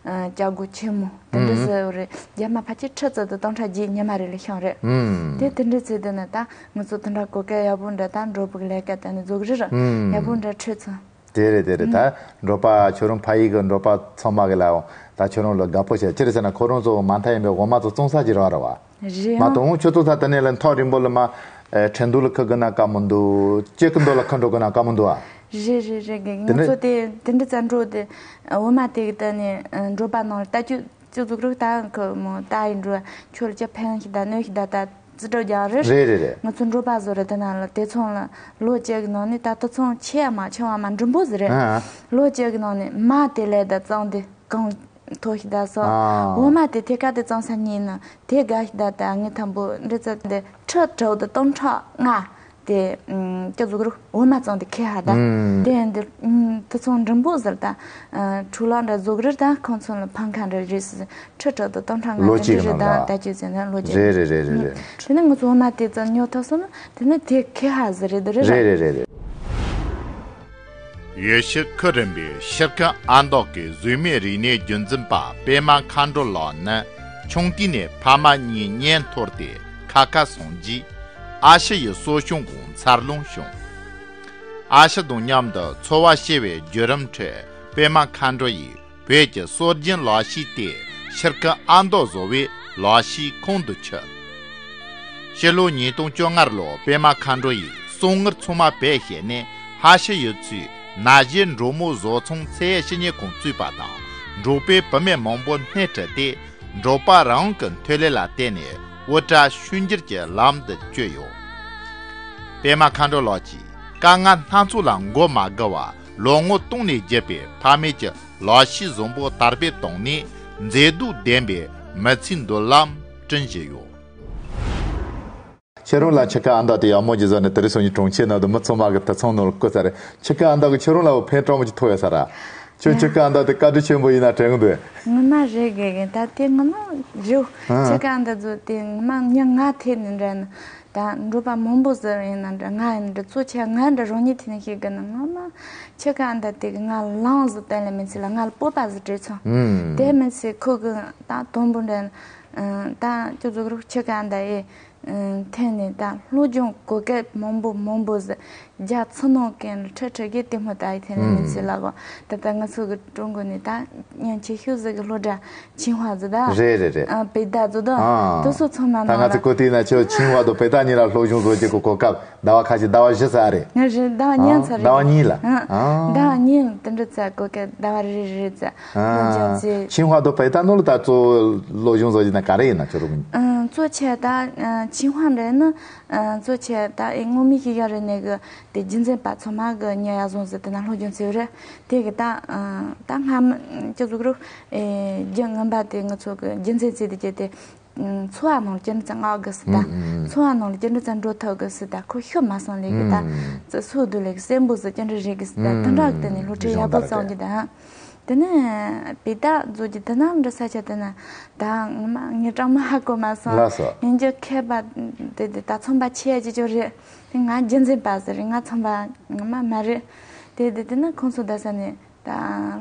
ཅ་གོ་ཆེ་མོ། དེ་འདྲ་ཟེར་བ་རེད། རྒྱ་མ་ཕལ་ཆེར་ཁྲི་ཙམ་དུ་སྟོང་ཕྲག་བརྒྱད་ཉི་མ་རེ་ལ་ཤོང་རེད། ཨུམ། དེ་དེ་འདྲ་ཚེ་དེ་ནི་ད་ང་ཚོ་དེ་འདྲ་གོ་སྐལ་ཡག་པོ་འདྲ་ད་འགྲོ་བུ་གི་ལས་ཀ་དེ་ནི་རྫོགས་རི་ར། ཨུམ། ཡག་པོ་འདྲ་ཁྲིད་ཚང་། དེ་རེད་དེ་རེད། ད་འགྲོ་པ་ཁྱོད་རང་ཕ་ཡུལ་གི་འགྲོ་པ་ཚང་མ་གི་ལའང་ད་ཁྱོད་རང་ལ་དགའ་པོ་བྱས་ཅི་རེད་ཟེར་ན་ཁོ་རང་ཚོ་མ་མཐའ་ཡིན་པའི་འོ་མ་ཚོ་བཙོང་ས་ཅི་རང་ར་བ། རེད་མ་ཨང་། དང་ཁྱོད་ཚོ་ད་དེ་ནས་ལ་མཐོ་རིང་པོ་ལ་མ་ཁྲེང་ཏུའུ་ལ་ཁ་གི་ན་དཀའ་མོ་འདུག་ཅེ་ཀི་མདོ་ལ་ཁ་འགྲོ་གི་ན་དཀའ་མོ་འདུག་ཨ། རེད་རེད་རེད་གི། དེ་ང་ནི་ཚོ་དེ་དེ་འདྲ་ཙམ་འགྲོ་དེ་འོ་མ་དེ་གི་ད་ནི་འགྲོ་པ་ནང་ལ་ལྟ་རྒྱུ། ཅི་ཟུག་རུ་ད་ཁོ་མོ་ད་ཡིན་འགྲོ་ཁྱོད་ལ་ཅི་ཕན་ཞིག་ད་གནོད་ཞིག་ད་ད་ཙི་དྲག་རྒྱག་རེད། རེད་རེད་རེད། ང་ཚོ་འགྲོ་པ་བཟོ་རེད། དེ་ན་ལ་དེ་ཚོང་ལ་ལོ་བཅུ་གི་ནང་ནས་ད་དེ་ཚོང་ཆེ་ཡ་མ་ཆེ་བ་མ་འགྲིམ་པོ་ཟིག་རེད། ཨ། ལོ་བཅུ་གི་ནང་ནས་མ་དེ་ལས་ད་བཙོང་དེ་གང་ཐོ་ཞིག་ད་སོ། ཨ། འོ་མ་དེ་ཐེ་ཀ་དེ་བཙོང་ས་ཉིན་ནི་དེ་དགའ་ཞིག་ད་ད་ངའི་ཐམ་པོ་འདྲི་ཙི་དེ་ཁྲི་དྲུག་དེ་སྟོང་ཕྲག་ལྔ། དེ་ཨུམ་ཅི་ཟུག་རུ་འོ་མ་བཙོང་དེ་ཁེ་ཧ་ད། ཨུམ། དེ་འདི་ཨུམ་དེ་ཚོང་འགྲིམ་པོ་ཟེར་ད། ཨ་འཕྲུལ་ལག་འདྲ་ཟུག་རེད་ད། ཁོང་ཚོ་ལ་ཕང་ཁ་འདྲ་རེད་ཟེར། ཁྲི་ཁྲི་དུ་སྟོང་ཕྲག་ལྔ་ལོ་དེ་གཅིག་འདྲ་རེད་ནང་ད། ལ་ད་ཅི་ཟེར་ན་ལོ་གཅིག་རེད་རེད་རེད་རེད་རེད། དེ་ནི་ང་ཚོ་འོ་མ་དེ་ཙམ་ཉོ་ཐུབ་སོང་ན་དེ་ནི་དེ་ཁེ་ཧ་ཟེར་རེད་དེ་རེད་ར། རེད་རེད་རེད་རེད། ཡུལ་ཤུལ་ཁུལ་རིམ་པའི་ཤར་ཁུལ་ཨ་མདོ་གི་གཟུགས་མེད་རིག་གནས་རྒྱུན་འཛིན་པ་པད་མ་མཁའ་འགྲོ་ལགས་ནི། ཆུང་དུས་ནས་ཕ་མ་གཉིས་གཉེན་འཐོར་ཏེ་ཁ་ཁ་སོང་རྗེས། ཨ་ཕྱི་ཡི་གསོ་སྐྱོང་འོག་འཚར་ལོངས་བྱུང་། ཨ་ཕྱི་དང་མཉམ་དུ་འཚོ་བ་སྐྱེལ་བའི་བརྒྱུད་རིམ་ཁྲོད། པད་མ་མཁའ་འགྲོ་ཡིས་བོད་ཀྱི་སྲོལ་རྒྱུན་ལག་ཤེས་ཏེ། ཤར་ཁུལ་ཨ་མདོ་བཟོ་བའི་ལག་ཤེས་ཁོང་དུ་ཆུད། ཕྱི་ལོ་ཉིས་སྟོང་བཅོ་ལྔ་ལོར་པད་མ་མཁའ་འགྲོ་ཡིས་གསང་སྔགས་ཚང་མ་བེད་སྤྱད་ནས། ཧ་ཤི་ཡུལ་ཚོའི་ན་གཞོན་འབྲོག་མོ་བཟོ་ཚོང་ཚད་ཡོད་བཤེས་གཉེན་ཁང་བཙུགས་པ་དང་། འབྲོག་པའི་བུད་མེད་མང་པོ་སྣེ་ཁྲིད་དེ། འབྲོག་པ་རང་གི་འཐོན་ལས་ལ་བརྟེན་ནས་དབུལ་གྲལ་ཕྱུག་འགྱུར་གྱི་ལམ་དུ་བསྐྱོད་ཡོད། པད་མ་མཁའ་འགྲོ་ལགས་ཀྱིས་དཀའ་ངལ་སྣ་ཚོགས་ལ་མགོ་མ་སྒུར་བར། ལོ་ངོ་སྟོང་ནས་བརྒྱུད་པའི་ཕ་མེས་ཀྱི་ལག་ཤེས་བཟང་པོ་དར་སྤེལ་བཏང་ནས། མཛེས་སྡུག་ལྡན་པའི་མི་ཚེའི་མདུན་ལམ་བསྐྲུན་བཞིན་ཡོད། ཁྱེད་རང་ལ་ཆུ་ཁ་ཨ་མདའ་དེ་ཡག་མོ་ཅིག་བཟོས་ནས། དེ་རིང་སང་ཉིན་གྲོང་ཁྱེར་ནང་དུ་མི་ཚང་མ་གི་དུད་ཚང་ནང་ལ་བསྐུར་ཚར་རེད། ཆུ་ཁ་ཨ་མདའ་གིས་ཁྱེད་རང་ལ་ཕན་དྲག་མོ་ཅིག་ཐོགས་ཡོད་ས་རེད། ཁྱོད་ཆུ་ཁ་ཨ་མདའ་དེ་བཀའ་དྲིན་ཆེན་པོ་ཡིན་ན་དྲན་གི་འདུག། ངོ་མ་རེད་དགེ་རྒན། ད་དེ་ངོ་མ་རེད། ཨ། ཆུ་ཁ་ཨ་མདའ་བཟོས་དེ་ངོ་མ་ཉིན་ལྔ་ཐེབས་ནས་འདྲ་ན། ད་འབྲོག་པ་མང་པོ་ཟེར་ཡིན་ན་འདྲ། ང་ཡིན་འདྲ། གཙོ་ཆེ་ང་འདྲ་རང་ཉིད་ཐད་ནས་བཤད་དགོས་ན། ངོ་མ་ཆུ་ཁ་ཨ་མདའ་དེ་གིས་ང་ལ་ལངས་ཟིག་བསྟན་ལེ་མི་ཚད་ལ། ང་ལ་སྤོབས་པ་ཟིག་སྤྲད་སོང་། ཨུམ། དེ་མི་ཚད་ཁོ་གིས་ད་དང་པོ་འདྲ། ཨ། ད་ཁྱོད་ཚོ་གི་ཆུ་ཁ་ཨ་མདའ་ཡི་ཐད་ནས་ད་སློབ་སྦྱོང་གོ་སྐབས་མང་པོ་མང་པོ་ཟིག་རྒྱ་ཚ་ནང་གན་ཁྲི་ཁྲི་གེ་དེ་མོ་ད་ཡི་ཐད་ནས་མི་ཚད་ལ་གོ། ད་ད་ང་ཚོ་གི་ཀྲུང་གོ་ནས་ད་ཉམས་ཆེ་ཤོས་ཟིག་གི་སློབ་གྲྭ་ཆིང་ཧྭ་ཟིག་ད། རེད་རེད་རེད། ཨ། པེ་ཏ་ཟིག་ད། ཨ། དེ་ཚོ་ཚང་མ་ད་ནང་ང་ལ། ཚོ་གོ་དུས་ན་ཁྱོད་ཆིང་ཧྭ་དང་པེ་ཏ་གཉིས་ལ་སློབ་སྦྱོང་བཟོ་རྒྱུ་གི་གོ་སྐབས་ཟླ་བ་ཁ་ཤས། ཟླ་བ་བཞི་ཙམ་རེད། ང་རེད། ཟླ་བ་གཉིས་ཙམ་རེད། ཟླ་བ་གཉིས་ལ། ཨ། ཨ། ཟླ་བ་གཉིས་ལ་དེ་འདྲ་ཙམ་གོ་སྐབས། ཟླ་བ་རེ་རེ་ཙམ། ཨ། སློབ་སྦྱོང་བྱས། ཆིང་ཧྭ་དང་པེ་ཏ་ནང་ལ་ད་གཙོ་བོ་སློབ་སྦྱོང་བཟོ་རྒྱུ་ན་ག་རེ་ཡིན་ན་ཁྱོད་རང་གི། ཨ། གཙོ་ཆེ་ད་ཆིང་ཧྭ་འདྲ་ནི། ཨ། གཙོ་ཆེ་ད་ཨེ་སྔོན་མའི་ཤེས་ཡོན་རིག་གནས་གི་དེ་རྒྱུན་འཛིན་པ་ཚང་མ་གིས་ཉམས་ཡག་བཟང་ཟིག་དེ་ན་སློབ་སྦྱོང་བྱས་རེད། དེ་གི་ད། ཨ། ད་སྔ་མ་ཁྱོད་ཚོ་གི་རུ། ཨེ། རྒྱུན་རིང་པོ་དེ་ང་ཚོ་གི་རྒྱུན་འཛིན་བྱས་དེ་བྱས་ཏེ། ཨ། འཚོ་བ་ནང་ལ་ཅི་འདྲ་ཙམ་མངགས་དགོས་ཟེར་ད། ཨུམ་ཨུམ། འཚོ་བ་ནང་ལ་ཅི་འདྲ་ཙམ་འགྲོ་ཐུབ་དགོས་ཟེར་ད། ཁོ་ཤི་མ་སོང་ལེ་གི་ད། ཨུམ། ཙི་སུ་དུ་ལེ་གི་སེམས་པོ་ཟིག་ཅི་འདྲ་རེད་གི་ཟེར་ད། ཨུམ། དེ་འདྲ་གི་དེ་ནས་སློབ་ཁྲིད་ཡག་པོ་སྦྱོང་བརྡར་སྩལ་གི་ད། དེ་ནས་པེ་ཏ་བཟོ་རྒྱུ་དེ་ན་འདྲ་ས་ཆ་དེ་ན་ད་ངོ་མ་ངས་སྤྲང་མོ་ཧ་གོ་མ་སོང་། ལགས་སོ། ཡིན་རྒྱུ་མཁས་པ་དེ་དེ་ད་ཚོང་པ་ཆེ་ཡ་ཅིག་ཅིག་རེད། དེ་ང་རྒྱུན་འཛིན་པ་ཟིག་རེད། ང་ཚོང་པ་ངོ་མ་མ་རེད། དེ་དེ་དེ་ན་ཁོང་ཚོ་ད་ས་ནས། ད་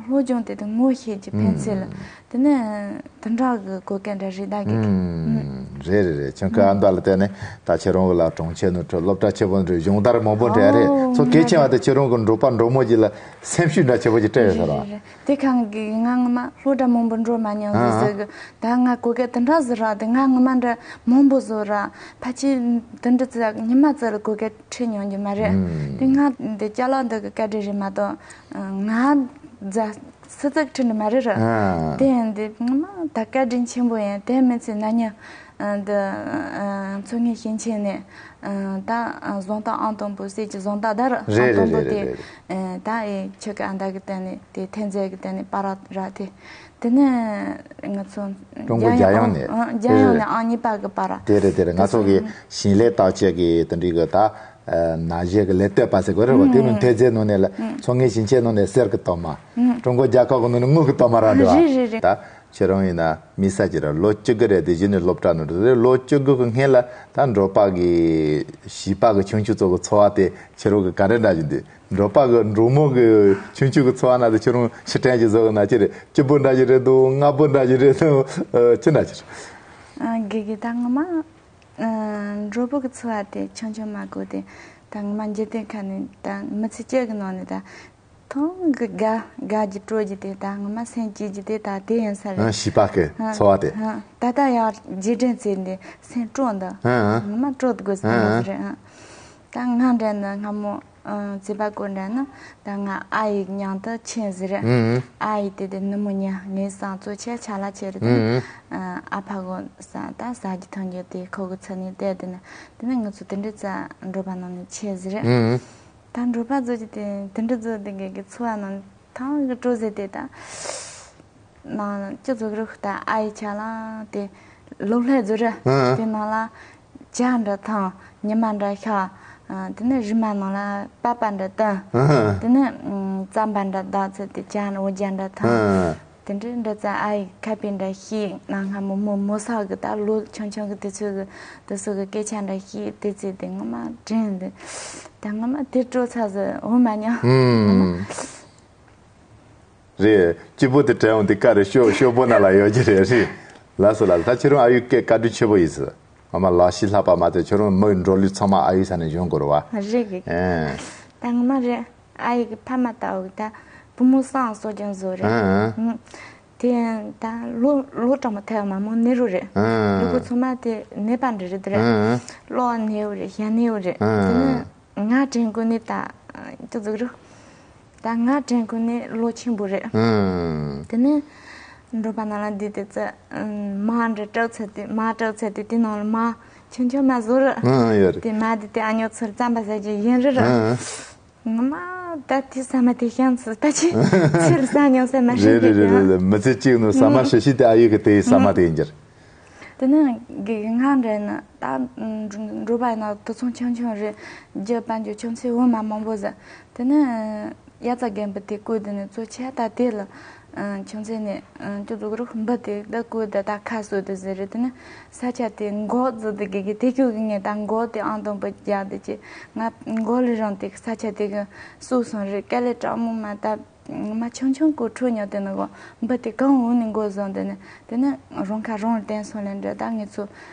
སློབ་སྦྱོང་དེ་དང་ངོ་ཤེས་ཀྱི་ཕན་ཚུན་ལ། ཨུམ། དེ་ནས་དེ་འདྲ་གི་གོ་སྐབས་འདྲ་རེད་ད་གི། ཨུམ། རེད་རེད་རེད། ཁྱོད་ཀྱི་ཨ་མདའ་ལ་བརྟེན་ནས་ད་ཁྱེད་རང་གི་ལ་གྲོང་ཁྱེར་ནང་ཁྲོད་སློབ་གྲྭ་ཆེན་པོ་འདྲ་སྦྱོང་བརྡར་མང་པོ་འདྲ་རེད། ཨོ། ཚོ་གལ་ཆེ་བ་དེ་ཁྱེད་རང་གི་འབྲོག་པ་འབྲོག་མོ་ཅིག་ལ་སེམས་ཤུགས་འདྲ་ཆེ་པོ་ཅིག་སྤྲད་ཡོད་ས་རེད། རེད་རེད། དེ་གང་གི་ང་ངོ་མ་སློབ་གྲྭ་མང་པོ་འགྲོ་མ་མྱོང་ཟིག་ཨ་ཟེར་གི། ད་ང་གོ་སྐབས་དེ་འདྲ་ཟིག་རག་དེ་ང་ངོ་མ་འདྲ་མང་པོ་བཟོ་རག་ཕལ་ཆེར་དེ་འདྲ་ཙམ་ཉི་མ་ཙམ་ལ་གོ་སྐབས་ཁྲིད་མྱོང་རྒྱུ་མ་རེད། ཨུམ། དེ་ང་འདི་ཅ་ལག་འདི་གི་བཀའ་དྲིན་རེད་མ་གཏོགས། ང་རྫ་སི་ཙག་ཁྲིད་འདི་མ་རེད་ར། ཨ། དེ་ཡང་འདི་ངོ་མ་ད་བཀའ་དྲིན་ཆེན་པོ་ཡིན། དེ་མིན་ཚེ་ན་ནིང་འདི་མཚོ་སྔོན་ཞིང་ཆེན་ནས་ད་གཟེངས་རྟགས་ཨང་དང་པོ་སྲིད་ཀྱི་གཟེངས་རྟགས་ད་ར། རེད་ཨང་དང་པོ་རེད་དེ། རེད་རེད། ད་ཨེ་ཁྱོད་ཀྱི་ཨ་མདའ་གི་སྟེང་ནས་དེ་འཐེན་རྫས་ཀྱི་སྟེང་ནས་པར་ར་དེ། དེ་ནས་ང་ཚོ་ཀྲུང་གོ་རྒྱལ་ཡོངས་ཨང་། རྒྱལ་ཡོངས་ནས་ཨང་གཉིས་པ་གི་པར་ར། དེ་རེད་དེ་རེད། ང་ཚོ་གི་ཞིང་ལས་བརྟག་དཔྱད་ཀྱི་དེ་འདྲའི་གི་ད་ན་གཞོན་གི་ལས་གཏོད་པ་ཟེར་དགོས་རེད་བ། དེ་མིན་འཐེན་རྫས་ནང་ནས་ལ་མཚོ་སྔོན་ཞིང་ཆེན་ནང་ནས་གསེར་གི་ཐོག་མ། ཀྲུང་གོ་རྒྱལ་ཁབ་གི་ནང་ནས་དངུལ་གི་ཐོག་མ་རག་འདུག་བ། རེད་རེད་རེད། ད་ཁྱེད་རང་ཡིན་ན་དམིགས་བསལ་གྱི་ར་ལོ་བཅུ་དགུ་རེད་དེ། གཞི་ནས་སློབ་གྲྭ་ནང་འགྲོ་རེད། ལོ་བཅུ་དགུ་གི་སྔོན་ལ་ད་འབྲོག་པ་གི་བྱིས་པ་གི་ཆུང་ཆུང་ཚོ་གི་འཚོ་བ་དེ་ཁྱེད་རང་གི་ག་འདྲ་འདྲ་བཞིན་འདུག་འབྲོག་པ་གི་འབྲོག་མོ་གི་ཆུང་ཆུང་གི་འཚོ་བ་ན་དེ་ཁྱོད་རང་ཕྱིར་དྲན་གྱི་བཟོ་གི་ན་ཅི་རེད། སྐྱིད་པོ་འདྲ་ཞིག་རེད་འདུག་ངལ་པོ་འདྲ་ཞིག་རེད་འདུག་ཨ། ཅི་འདྲ་ཞིག་རེད། ཨ། དགེ་རྒན། ད་ངོ་མ། ཨ། འབྲོག་པ་གི་འཚོ་བ་དེ་ཆུང་ཆུང་མ་གོ་དེ། ད་ངོ་མ་འཇིག་རྟེན་ཁ་ནས་ད་མི་ཚེ་གཅིག་གི་ནང་ནས་ད་ཐང་གི་དགའ་དགའ་རྒྱུ་སྤྲོ་རྒྱུ་དེ། ད་ངོ་མ་སེམས་སྐྱིད་རྒྱུ་དེ་ད་དེ་ཡིན་ས་རེད། ཨ། བྱིས་པ་གི་ཨ། འཚོ་བ་དེ། ཨ། ད་ལྟ་ཡང་རྗེས་དྲན་ཚེ་འདི་སེམས་སྤྲོ་འདུག་ཨ། ཨ། ངོ་མ་སྤྲོ་དགོས་ཟེར་ཨ། འདུག་ཟེར་རེད། ཨ། ད་ང་འདྲ་ནི་སྔ་མོ། ཨ། བྱིས་པ་སྐོར་འདྲ་ནི་ད་ང་ཨ་ཡི་མཉམ་དུ་ཕྱིན་ཟིག་རེད། ཨུ། ཨ་ཡི་དེ་དེ་ནུ་མོ་ཉ་ངའི་སང་གཙོ་ཆེ་ཆ་ལ་ཆེ་རེད་དེ། ཨུ། ཨ་ཕ་གོ་ས་ད་ཟ་རྒྱུ་འཐུང་རྒྱུ་དེ་ཁོ་གི་ཚུལ་ནི་བལྟས་དེ་ནི་དེ་ནི་ང་ཚོ་དེ་འདྲ་ཙམ་འགྲོ་པ་ནང་ནས་ཆེ་ཟིག་རེད། ཨུ། ད་འགྲོ་པ་བཟོ་རྒྱུ་དེ་དེ་འདྲ་བཟོ་དེ་གི་གི་འཚོ་བ་ནང་ཐང་གི་སྤྲོ་ཟེར་དེ་ད། ནང་ཅི་ཟུག་རུ་ད་ཨ་ཡི་ཆ་ལ་དེ་ལོ་ལྷ་ཟུ་ར། ཨ། དེ་ནང་ལ་བྱ་འདྲ་ཐང་ཉི་མ་འདྲ་ཤར། ཨ། དེ་ནས་རི་མ་ནང་ལ་པ་པ་འདྲ་བཏོན། ཨ། དེ་ནས་ཨ་རྩམ་པ་འདྲ་བདག་ཚོད་དེ་བྱ་འོ་བྱ་འདྲ་ཐང་། ཨ། དེ་འདྲ་འདྲ་ཙ་ཨ་ཡི་ཁ་པའི་འདྲ་ཤེས་ན་སྔ་མོ་མོ་མོ་ས་གི་ད་ལོ་ཆུང་ཆུང་གི་དེ་ཚོད་གི་དེ་ཚོད་གི་སྐད་ཆ་འདྲ་ཤེས་དེ་ཚོད་དེ་ངོ་མ་དྲན་འདུག་ད་ངོ་མ་དེ་སྤྲོ་ཚར་ཟིན་འོང་མ་མྱོང་། ཧུམ། རེད། སྐྱིད་པོ་དེ་དྲན་འོང་དེ་ཀ་རེད། ཤོ་ཤོ་པོ་ན་ལ་ཡོད་ཀྱི་རེད། རེད། ལགས་སོ་ལགས་སོ། ད་ཁྱེད་རང་ཨ་ཡུ་སྐད་བཀའ་དྲིན་ཆེ་པོ་ཡིན་ཟེར། ངོ་མ་ལག་ཤེས་ལྷག་པ་མ་ཚད་ཁྱེད་རང་མི་འགྲོ་ལུགས་ཚང་མ་ཨ་ཡུ་ས་ནས་སྦྱོང་དགོས་རེད་བ། རེད་གི། ཨེ། ད་ངོ་མ་རེད། ཨ་ཡི་གི་ཕ་མ་ལྟ་བུ་ད་བུ་མོ་སང་སོ་ཀྱང་བཟོ་རེད། ཨ་ཨ། ཨུ། དེ་ད་ལོ་ལོ་གྲངས་མ་ཐལ་མ་མོ་ནེ་རུ་རེད། ཨ་ཨ། ལུ་གུ་ཚང་མ་དེ་ནེ་པ་འདྲ་རེད་དེ་རེད། ཨ་ཨ། ལོ་ནེ་བུ་རེད། ཞ་ནེ་བུ་རེད། ཨ་ཨ། དེ་ནི་ང་དྲན་གོ་ནི་ད་ཅི་ཟིག་རུ། ད་ང་དྲན་གོ་ནི་ལོ་ཆེན་པོ་རེད། ཨ་ཨ། དེ་ནི་འགྲོ་པ་ན་ལ་འདི་དེ་ཚེ་མ་འདྲ་སྤྲོ་ཚེ་དེ་མ་སྤྲོ་ཚེ་དེ་དེ་ནང་ལ་མ་ཆུང་ཆུང་མ་བཟོ་རུ། ཨ་ཨ། ཡོད་རེད། དེ་མ་དེ་དེ་ཨ་ཉོ་ཚུར་བཙམ་པ་ཟེར་གྱི་ཡིན་རུ་རུ། ཨ་ཨ། ངོ་མ་ད་དེ་ས་མ་དེ་ཤང་ཚུ་ད་ཅི་ཚེ་ལ་ས་ཉོ་ས་མ་རེད་ཤེས་རེད་རེད་རེད། མི་ཚེ་གཅིག་ནང་ས་མ་ཧུམ། ཤེས་ཤེས་དེ་ཨ་ཡུ་གི་དེ་ཡི་ས་མ་ཧུམ། དེ་ཡིན་གྱི་རེད། དེ་ནི་དགེ་རྒན་ང་འདྲ་ནི་ད་འགྲོ་པ་ཡིན་ན་དུ་ཚང་ཆུང་ཆུང་རེད། རྒྱུ་དཔལ་འབྱོར་ཆུང་ཚེ་འོ་མ་མང་པོ་ཟེར། དེ་ནི་དབྱར་རྩྭ་རྒན་པོ་དེ་བསྐོས་དེ་ནི་གཙོ་ཆེ་ད་དེ་ལ་ཆུང་ཚེ་ནས་ཅུ་ཙུག་རུ་འབུ་དེ་ད་བསྐོས་དེ་ད་ཁ་གསོ་དེ་ཟེར་རེད། དེ་ནི་ས་ཆ་དེ་མགོ་བརྫི་དེ་དགེ་རྒན་དེ་ཁྱོད་ཀྱི་ངས་ད་མགོ་དེ་ཨང་དང་པོ་རྒྱག་དེ་ཅི་ང་མགོ་ལས་རང་དེ་ས་ཆ་དེ་གི་གསོ་སོང་རེད། དཀའ་ལས་དྲག་མོ་མ་ད། ང་མ་ཆུང་ཆུང་གོ་ཁྲོ་ཉོ་དེ་ནི་གོ་འབུ་དེ་གང་འོང་ནི་མགོ་བཟུང་དེ་ནི་དེ་ནི་རང་ཁ་རང་ལ་བརྟེན་སོང་ལེ་འདྲ། ད་ངེད་ཚོ་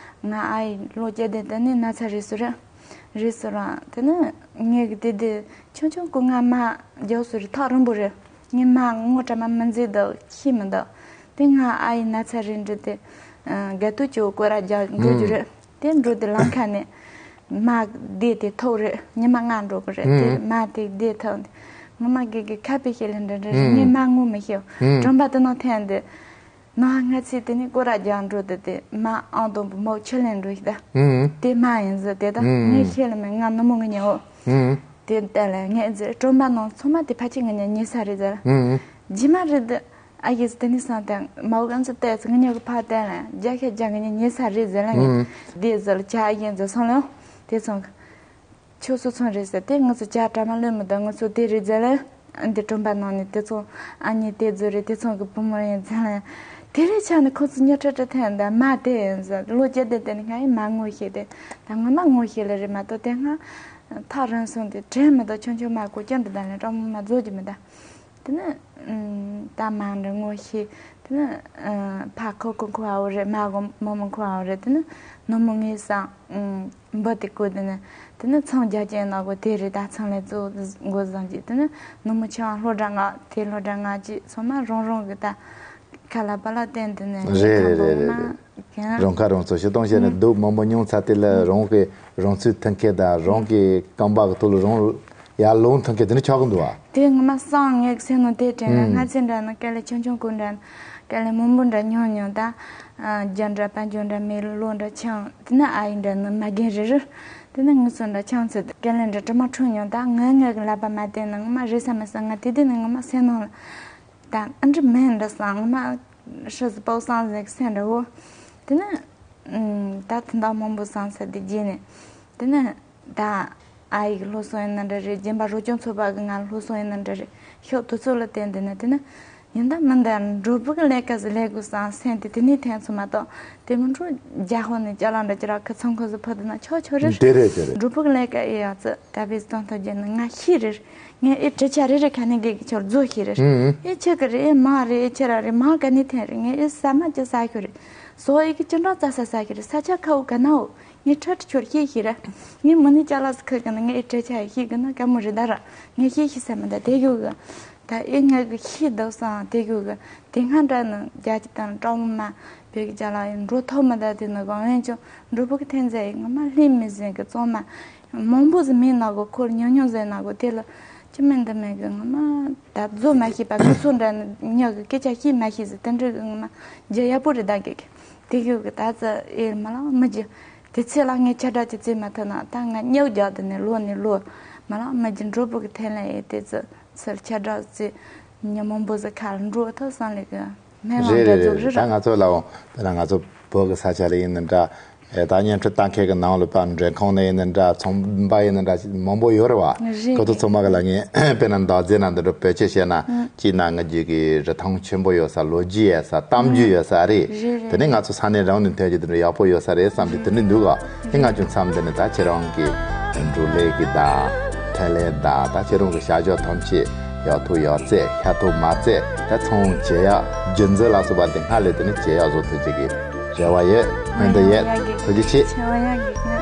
ང་ཨ་ཡི་ལོ་བརྒྱད་དེ་དེ་ནི་ན་ཚ་རེད་སུ་རེད། རེད་སུ་རང་དེ་ནི་ངེད་ཀྱི་དེ་དེ་ཆུང་ཆུང་གོ་ང་མ་རྒྱག་སུ་རེད། ཐག་རིང་པོ་རེད། ངའི་མ་ངོ་གྲ་མ་མི་མཛེས་འདུག་ཤེས་མི་འདུག་དེ་ང་ཨ་ཡི་ན་ཚ་རེད་འདྲ་དེ་དགའ་སྟོད་ཀྱི་གོ་ར་རྒྱག་འགྲོ་རྒྱུ་རེད། དེ་འགྲོ་དེ་ལམ་ཁ་ནས་མ་བསྡད་དེ་ཐོག་རེད། ཉི་མ་ལྔ་འགྲོ་གི་རེད། དེ་ཨུམ། མ་དེ་བསྡད་ཐོག་འདི་ངོ་མ་དགེ་རྒན་ཁ་པའི་ཤེད་ལ་འདྲ་འདྲ་རེད། ངས་ཨུམ། མ་ངོ་མི་ཤེས། ཨུམ། གྲོང་པ་དེ་ནང་ཐོན་དེ་ནང་སྔ་ཚེ་དེ་ནས་སྐོར་ར་རྒྱག་འགྲོ་དེ་དེ་མ་ཨང་དང་པོ་མོ་ཆུ་ལེན་འགྲོ་ཞིག་ད། ཨུམ། དེ་མ་ཡིན་ཟེར་དེ་ད་ཨུམ། ངས་ཤེད་ལ་མི་ང་ནུ་མོ་ངི་ཉེ་འོ། ཨུམ། དེ་བལྟས་ལ་ངས་ཟེར་གྲོང་པ་ནང་ཚང་མ་དེ་ཕ་ཆེ་ངི་ཉེ་ཉེ་ས་རེད་ཟེར། ཨུམ། རྗེས་མ་རེད་དེ། ཨ་ཡེས་དེ་ནི་སང་དང་མའོ་གང་ཚོ་ལྟས་ཚོ་ངི་ཉོ་གི་ཕ་བལྟས་ལ་རྒྱ་ཁྱ་རྒྱ་ངི་ཉི་ཉེ་ས་རེད་ཟེར་ལ་ངི་ཨུམ། དེ་ཟེར་ལ་ཇ་ཨ་ཡེས་ཟེར་སོང་ལོ། དེ་ཚོང་ཁྱོད་སུ་ཚོང་རེད་ཟེར་དེ་ང་ཚོ་ཇ་གྲ་མ་ལོན་མི་འདུག་ང་ཚོ་དེ་རེད་ཟེར་ལ་འདི་གྲོང་པ་ནང་ནས་དེ་ཚོ་ཨ་ཉེ་དེ་ཚོ་རེད། དེ་ཚོང་གི་བུ་མོ་ཡིན་ཟེར་ལ་དེ་རེད་ཆ་ནི་ཁོ་ཚོ་ཉོ་ཁྲ་ཁྲ་ཐན་ད་མ་དེ་ཡིན་ཟེར་ལོ་བརྒྱད་དེ་དེ་ནི་ང་ཡི་མ་ངོ་ཤེས་དེ་ད་ང་མ་ངོ་ཤེས་ལ་རེད་མ་གཏོགས་དེ་ང་ཐག་རིང་སོང་དེ་དྲན་མི་འདུག་ཆུང་ཆུང་མ་གོ་ཀྱང་འདི་ད་ལ་གྲོང་མ་མ་རྫོགས་ཀྱི་མི་འདུག་དེ་ནི་ད་མ་འདྲ་ངོ་ཤེས། དེ་ནི་ཕ་ཁོ་ཁོ་ཁོ་ཨའོ་རེད། མ་གོ་མོ་མོ་ཁོ་ཨའོ་རེད། དེ་ནི་ནུ་མོ་ངའི་སང་འབུ་དེ་བསྐོས། དེ་ནི་དེ་ནི་ཚང་རྒྱ་ཅན་ནག་པོ་དེ་རེད། ད་ཚང་ལས་གཙོ་འགོ་བཟང་གྱི་དེ་ནི་ནུ་མོ་ཆེ་བ་ལྷོ་སྒྲ་ང་དེ་ལྷོ་སྒྲ་ང་གྱི་ཚང་མ་རང་རང་གི་ད་ཁ་ལ་པ་ལ་བསྟན་དེ་ནི་རེད་རེད་རེད་རེད། རང་ཁ་རང་གསོ་ཞིག་གཏོང་བྱས་ནས་སྡུག་མང་པོ་མྱོང་ཚར་དེ་ལ་རང་གི་རང་ཚུགས་ཐུན་མཁས་དང་རང་གི་རྐང་པ་གི་ཐོག་ལ་རང་ཡར་ལོངས་ཐུབ་མཁན་དེ་ནི་ཆགས་ཀྱི་འདུག་བ། དེ་ངོ་མ་སང་ངའི་སེམས་ནང་དེ་དྲན་ན། ཨང་། སྔ་ཚེ་འདྲ་ནི་དཀའ་ལས་ཆུང་ཆུང་གོ་འདྲ་ནི་དཀའ་ལས་མང་པོ་འདྲ་མྱོང་མྱོང་ད། རྒྱ་འདྲ་པ་འཇོ་འདྲ་མེ་ལོ་འདྲ་ཆང་དེ་ནི་ཨ་ཡི་འདྲ་ནི་མ་རྒན་རེ་རེ་དེ་ནི་ངུ་ཚོ་འདྲ་ཆང་ཚེ་དཀའ་ལས་འདྲ་དྲི་མ་འཁྲུངས་མྱོང་ད། ངའི་ངའི་གི་ལབ་པ་མ་བསྟན་ན་ངོ་མ་རེད་ས་མ་ས་ང་དེ་དེ་ནི་ངོ་མ་སེམས་ནང་ལ་ད་ཨ་འདྲ་མེད་འདྲ་སང་ངོ་མ་ཧྲི་ཟི་པའོ་སང་ཟེར་གི་སེམས་འདྲ་བོ་དེ་ནི། ད་དེ་འདྲ་མང་པོ་སང་ས་དེ་རྗེས་ནས་དེ་ནི། ད་ཨ་ཡི་གི་སློབ་གསོ་ཡིན་ན་འདྲ་རེད། རྒན་པ་རོ་སྐྱོང་ཚོགས་པ་གི་ང་ལ་སློབ་གསོ་ཡིན་ན་འདྲ་རེད། ཤོག་དུས་ཚོད་ལ་བརྟེན་དེ་ནི་དེ་ནི་ཡིན་ད་མིན་ད་འགྲོ་བུ་གི་ལས་ཀ་ཟིག་ལས་དགོས་སང་སེམས་དེ་དེ་ནས་ཐེན་ཚོ་མ་གཏོགས་དེ་མི་འགྲོ་རྒྱ་ཧོ་ནས་ཅ་ལག་འདྲ་ཅི་ར་ཁི་ཚང་ཁོ་ཟིག་ཕུ་དེ་ན་ཆོག་ཆོག་རེད། དེ་རེད་དེ་རེད། འགྲོ་བུ་གི་ལས་ཀ་ཨེ་ཡག་ཙི་ད་བེ་སི་དང་ཐོ་རྒྱ་ནི་ང་ཤི་རེད། ངས་ཨེ་གྲི་ཆ་རེ་རེ་ཁ་ནས་གེ་གི་ཆོར་རྫོ་ཤི་རེད། ཨེ་ཆི་གི་རེད། ཨེ་མ་རེད། ཨེ་ཆི་ར་རེད། མ་ག་ནས་ཐེན་རེད། ངས་ཨེ་ས་མ་ཅི་ས་ཤོ་རེད། སོ་ཨེ་གི་ཅི་འདྲ་ཙ་ས་ས་ཤི་རེད། ས་ཆ་ཁ་བོ་ག་ན་འོ། ངས་ཁྲ་ཁྲི་ཆོར་ཤེས་ཤེས་ར། ངས་མི་ནི་ཅ་ལག་ཁ་གི་ན་ངས་ཨེ་ཁྲ་ཆ་ཤེས་གི་ན་ཀ་མོ་རེད་ད་ར། ངས་ཤེས་ཤེས་ས་མི་ད་དེ་གི་གི། ད་ཨེ་ངས་གི་ཤེས་འདུག་སང་དེ་གི་གི། དེ་སྔ་འདྲ་ནི་རྒྱ་ཅི་དང་ཀྲོང་མ་བོད་ཀྱི་ཅ་ལག་ཡིན་འགྲོ་ཐོག་མི་ད་དེ་ནི་གང་ཡིན་ཀྱང་འགྲོ་བུ་གི་ཐན་རྫས་ཡིན་ངོ་མ་ལྷིང་མི་ཟིན་གི་གཙང་མ། མང་པོ་ཟིག་མིན་ན་གོ་ཁོར་ཉུང་ཉུང་ཟིག་ན་གོ་དེ་ལ་ཅི་མིན་འདི་མིན་གི་ངོ་མ། ད་བཟོ་མ་ཤེས་པ་ཁོ་ཚོ་འདྲ་ནི་ཉག་གི་སྐད་ཆ་ཤེས་མ་ཤེས་ཟིག་དེ་འདྲ་གི་ངོ་མ་རྒྱ་ཡག་པོ་རེད་ད་གི་གི། དེ་གི་གི་ད་ཙི་ཨེ་མ་ལ་མི་རྒྱུ། དེ་ཚེ་ལ་ངས་ཁྱེད་འདྲ་ཅི་བརྩི་མ་ཐུབ་ན་ད་ང་སྨྱོ་རྒྱག་དེ་ནས་ལོ་ནས་ལོ་མ་ལ་མི་རྒྱུ་འགྲོ་བུ་གི་ཐན་ལ་ཨེ་དེ་ཙི་ཚུར་ཁྱེད་འདྲ་ཅི་ཉི་མང་པོ་ཟིག་ཁ་ལ་འགྲོ་ཐུབ་སང་ལེ་གི་མེ་ལང་རེད་འདྲ་རེད་རྫོགས་རེད་རེད། ད་ར། ང་ཚོ་ལ་འོང་དེ་ན་ང་ཚོ་བོད་གི་ས་ཆ་ལ་ཡིན་ནི་འདྲ། ཨེ་ད་བརྙན་འཕྲིན་ལྟ་མཁན་གི་ནང་ལ་པ་འབྲེལ་ཁང་ནས་ཡིན་ནི་འདྲ། ཚོང་པ་ཡིན་ནི་འདྲ་མང་པོ་ཡོད་རེད་བ། རེད། ཁོ་ཚོ་ཚང་མ་གི་ལ་ངས་དཔེར་ན་འདག་རྫས་ན་འདི་འདྲ་བེད་སྤྱོད་བྱས་ན་ཨང་། གཅིག་ན་ང་རྒྱུད་ཀྱི་རིན་ཐང་ཆེན་པོ་ཡོད་ས། ལོ་རྒྱུས་ཡོད་ས། གཏམ་རྒྱུད་ཡོད་ས་རེད། རེད་རེད། དེ་ནས་ང་ཚོ་ས་གནས་རང་ནས་ཐོན་གྱི་འདི་འདྲ་ཡག་པོ་ཡོད་ས་རེད་བསམ་གྱི་དེ་འདྲ་འདུག་ག་དེ་ང་ཅུང་མཚམས་འདི་ནས་ད་ཁྱེད་རང་གི་འགྲོ་ལས་ཀྱི་ད། ལས་ད་ད་ཁྱེད་རང་གི་བྱ་སྤྱོད་ཐམས་ཅད་ཡག་ཐོག་ཡག་བརྩེགས་ཤ་ཐོག་མ་བརྩེགས་ད་ཚང་བྱེད་ཡག་རྒྱུ་མཚན་ལ་སོགས་པ་དེ་སྔ་ལས་དེ་ནི་བྱེད་ཡག་བཟོ་ཐུབ་ཅིག་གི་རེ་བ་ཡོད། སྨོན་འདུན་ཡོད། ཐུགས་རྗེ་ཆེ། ཆེ་བ་ཡག་གི།